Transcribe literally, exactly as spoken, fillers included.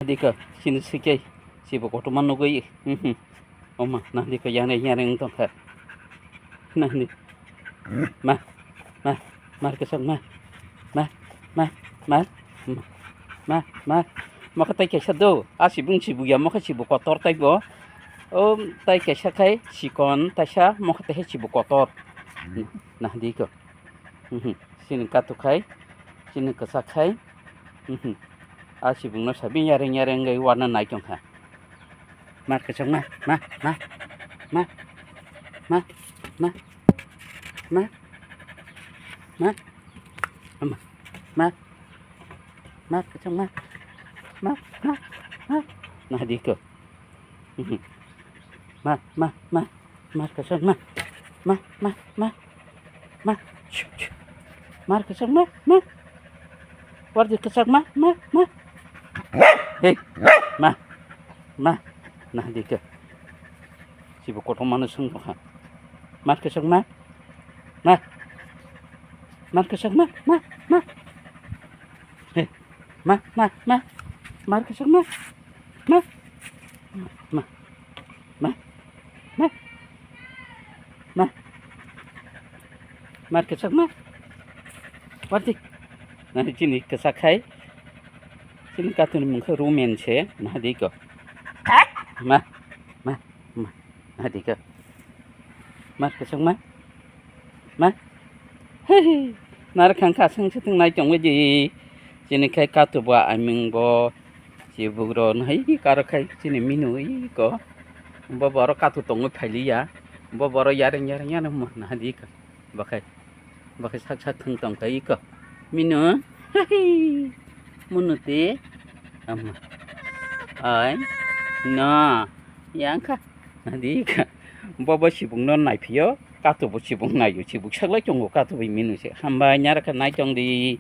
Dikha, chini sikhe, sibo kotorma nugwi, mhm. Oma, nahdi ko yang yang wng tongkha. Nahdi. Ma, ma, mar kwchak ma. Ma, ma, ma, ma, ma, ma. Mokha tai kaisa do. A sibung sibu ya, mokha sibu kotor tai bo. O tai kaisa khai sikon, taisa mokha tai sibu kotor. Nahdi ko. Mhm. Chini katu khai, chini kwchak khai. Mhm. A sibungno sabi yareng yareng wngwi warna nai tongkha. Mar kwchak ma, ma, ma, ma, ma, ma, ma, ma, ama, ma, mar kwchak ma, ma, ma, ma, nahdi ko. Mhm. Ma, ma, ma. Mar kwchak ma. Ma, ma, ma. Ma. Shh, shh. Mar kwchak ma, ma. Wardi kwchak ma, ma, ma. Hey, ma. Ma. Nahdi khe. Sibo kotorma no swng tongkha. Mar kwchak ma. Ma. Mar kwchak ma, ma, ma. Hey. Ma, ma, ma. Mar kwchak ma. Ma. Ma. Ma. Ma. Ma. Mar kwchak ma. Wardi. Nahdi chini kwchak khai. Chini katuni mung khe rumen se. Nahdi ko. Ma. Ma. Ma. Nahdi ko. Mar kwchak ma. Ma. Hei. Narwkha wngkha, aswk se thwng nai tongwi di. Chini khai katu bo aming bo. Chibuk rok nahai karo khai chini minu iko. Bo borok katu tongwi phailiya. Bo borok yareng yareng yareng mo nahadi ka. Bakhai. Bakhai sak sak thwng tongkha iko. Minu. Munu te. Ama. Ai. No. Yangkha. Nahadi ka. Bo bo sibuk no naiphio. Katu bo sibuk naio. Sibuk saklai tongo katu bai minu se. Hambai nyara kha nai tong di.